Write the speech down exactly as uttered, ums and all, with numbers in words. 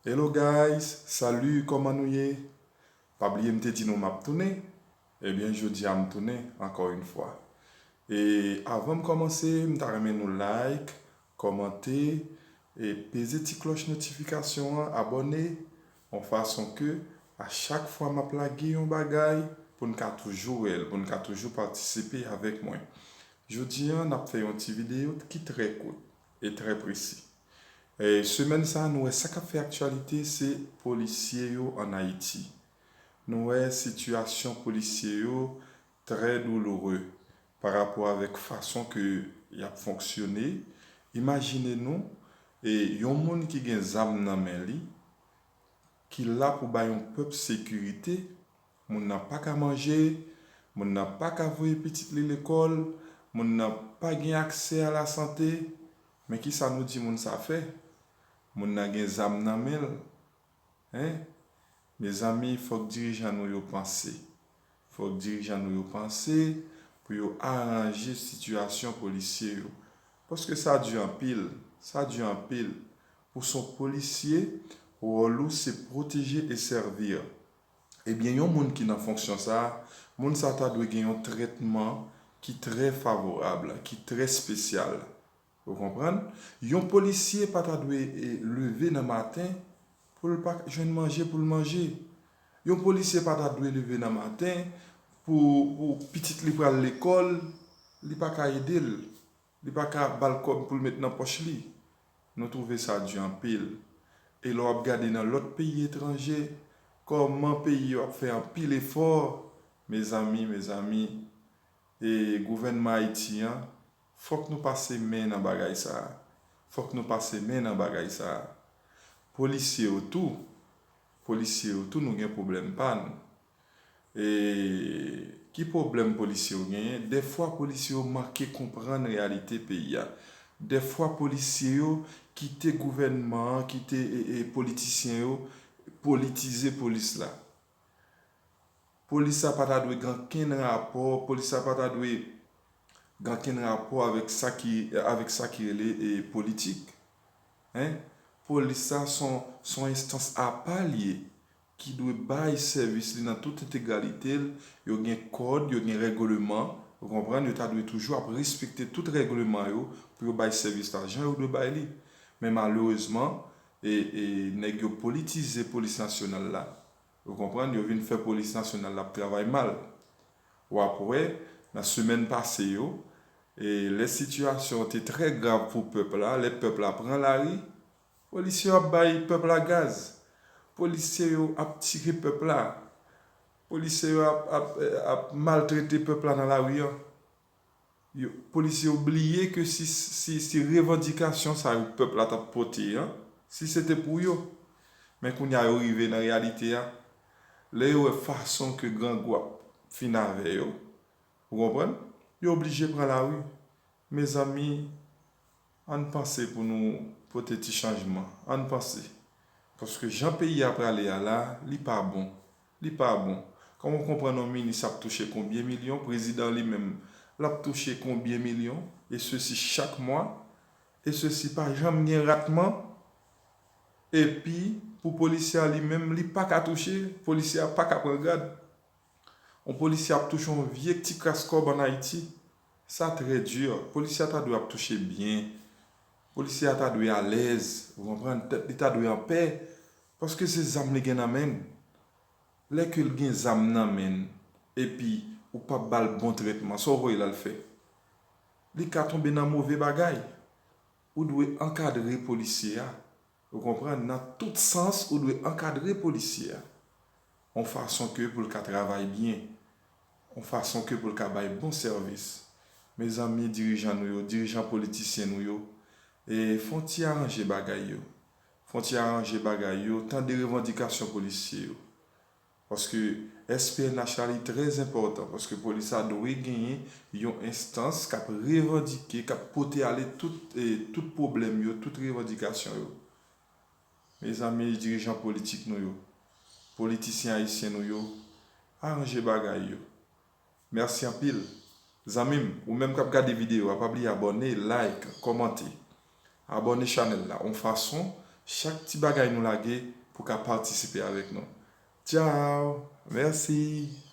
Hello guys, salut, kòman nou ye? Pa bliye m te di nou m ap tounen. Ebyen, jodi a m tounen ankò yon fwa. E avan m kòmanse, m ta renmen nou like, kòmante, e peze ti klòch notifikasyon an, abòne, yon fason ke a chak fwa m ap lage yon bagay, pou n ka toujou wè l, pou n ka toujou patisipe avèk mwen. Jodi a, n ap fè yon ti videyo ki trè kout e trè presi. E semèn sa a, nou wè sa k ap fè aktyalite, se polisye yo ann Ayiti. Nou wè sitiyasyon polisye yo trè douloure pa rapò avèk fason ke y ap fonksyone. Imajine nou, e yon moun ki gen zam nan men li, ki la pou bay yon pèp sekirite, moun nan pa ka manje, moun nan pa ka voye pitit li lekòl, moun nan pa gen aksè a lasante, men kisa nou di moun sa fè? Moun nan gen zam nan men l. Hein? Mezanmi, fòk dirijan nou yo panse. Fòk dirijan nou yo panse pou yo aranje sitiyasyon polisye yo. Paske sa di anpil, sa di anpil. Ou se yon polisye, wòl ou se pwoteje e sèvi. Ebyen, yon moun ki nan fonksyon sa a, moun sa ta dwe gen yon trètman ki trè favorab, ki trè espesyal. Ou konprann? Yon polisye pa ta dwe, e, leve nan maten pou l pa jwenn manje pou l manje. Yon polisye pa ta dwe leve nan maten pou, pou pitit li pral lekòl, li pa ka ede l. Li pa ka ba l kòb pou l met nan pòch li. Nou twouve sa di anpil. E lè w ap gade nan lòt peyi etranje, kòman peyi yo ap fè anpil efò, mezanmi, mezanmi, e gouvènman Ayiti an, fòk nou pase men nan bagay sa a. Fòk nou pase men nan bagay sa a. Polisye yo tou, polisye yo tou, nou gen pwoblèm pa n. E ki pwoblèm polisye yo genyen? Dèfwa, polisye yo manke konprann reyalite peyi a. Dèfwa, polisye yo kite gouvènman an, kite, e, e, politisyen yo politize polis la. Polis la pa ta dwe gen ankenn rapò, polis la pa ta dwe gen ankenn rapò avèk sa ki, avèk sa ki rele, e, politik. Hein? Polis la se yon, se yon enstans apa l ye, ki dwe bay sèvis li nan tout entegralite l. Yo gen kòd, yo gen règleman, ou konprann? Yo ta dwe toujou ap respekte tout règleman yo pou yo bay sèvis la jan yo dwe bay li. Men malerezman, e, e, nèg yo politize polis nasyonal la. Ou konprann? Yo vin fè polis nasyonal la ap travay mal. W ap wè, nan semèn pase yo, e lè sitiyasyon an te trè grav pou pèp la, lè pèp la pran lari, polisye yo ap bay pèp la gaz. Polisye yo ap tire pèp la. Polisye yo ap, ap, ap maltrete pèp la nan lari an. Yo, polisye yo bliye ke si, si, si revandikasyon sa yo pèp la t ap pote an, si se te pou yo. Men kounye a yo rive nan reyalite a, lè yo wè fason ke grangou ap fin avè yo, ou konprann? Yo oblije pran lari. Mezanmi, ann panse pou nou pote ti chanjman. Ann panse. Paske jan peyi a prale a la, li pa bon. Li pa bon. Kòman w konprann yon minis ap touche konbyen milyon, prezidan li menm, l ap touche konbyen milyon, e sesi chak mwa, e sesi pa janm gen ratman, epi pou polisye a li menm, li pa ka touche, polisye a pa ka pran gad. Yon polisye ap touche yon vye ti kras kòb ann Ayiti. Sa trè di. Polisye a ta dwe ap touche byen. Polisye a ta dwe alèz, ou konprann? Tèt li ta dwe anpè. Paske se zam li gen nan men l. Lè ke l gen zam nan men l, epi ou p ap ba l bon trètman, sa w voye l al fè? Li ka tonbe nan move bagay. Ou dwe ankadre polisye a. Ou konprann? Nan tout sans, ou dwe ankadre polisye a. Yon fason ke pou l ka travay byen. Yon fason ke pou l ka bay bon sèvis. Mezanmi, dirijan nou yo, dirijan politisyen nou yo, e fè yon ti aranje bagay yo. Fè yon ti aranje bagay yo, tande revandikasyon polisye yo. Paske S P N H la li trè enpòtan, paske polis la dwe genyen yon enstans k ap revandike, k ap pote ale tout, e, tout pwoblèm yo, tout revandikasyon yo. Mezanmi, dirijan politik nou yo, politisyen ayisyen nou yo, aranje bagay yo. Mèsi anpil. Zanmi m, ou menm k ap gade videyo a, pa bliye abòne, like, kòmante. Abòne chanèl la. Yon fason, chak ti bagay nou lage pou ka patisipe avèk nou. Tchao! Mèsi!